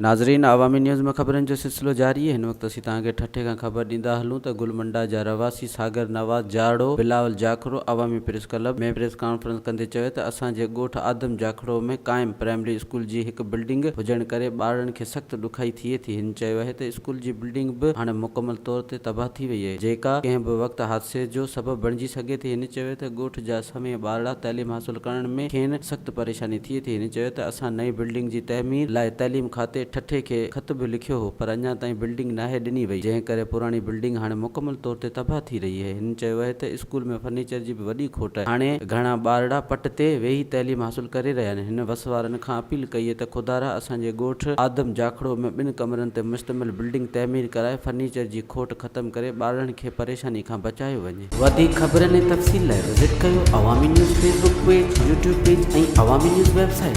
ناظرين عوامي نيوز ۾ خبرن جو سلسلو جاري آهي هن وقت اسين توهان کي ٺٽي کان خبر ڏيندا هلون ته گل منڊا جا رهواسي Sagar Nawaz Jarro Bilawal Jakhro Awami press club ۾ press conference ڪندي چيو ته اسان جي ڳوٺ آدم جاکرو ۾ قائم پرائمري اسڪول جي هڪ بلڊنگ هجڻ ڪري ٻارڙن کي سخت ڏکائي ٿئي ٿي هن چيو آهي ته اسڪول جي بلڊنگ به هاڻي مڪمل طور تي تباهه ٿي وئي آهي جيڪا ڪنهن به وقت حادثي جو سبب بڻجي سگهي ٿي هن چيو ته ڳوٺ جا سوين ٻارڙا تعليم حاصل ڪرڻ ۾ کين سخت پريشاني ٿئي ٿي. هن چيو ته اسان نئين بلڊنگ جي تعمير لاء تعليم کاتي ٺٽي کي خط به لکيو هو پر اڃا تائين بلڊنگ ناهي ڏني وئي جنهن ڪري پراڻي بلڊنگ هاڻي مڪمل طور تي تباهه ٿي رهي آهي. هن چيو آهي ته اسڪول ۾ فرنيچر جي به وڏي کوٽ آهي هاڻي گهڻا ٻارڙا پٽ تي ويهي تعليم حاصل ڪري رهيا آهن. هن وس وارن کان اپيل ڪئي ته خدارا اسان جي ڳوٺ آدم جاکڙو ۾ ٻن ڪمرن تي مشتمل بلڊنگ تعمير ڪرائي فرنيچر جي کوٽ ختم ڪري ٻارڙن کي پريشاني کان بچايو وڃي. وڌيڪ خبرن ۽ تفصيل لاء وزٽ ڪيو Awami news Facebook page, YouTube page ۽ Awami news website.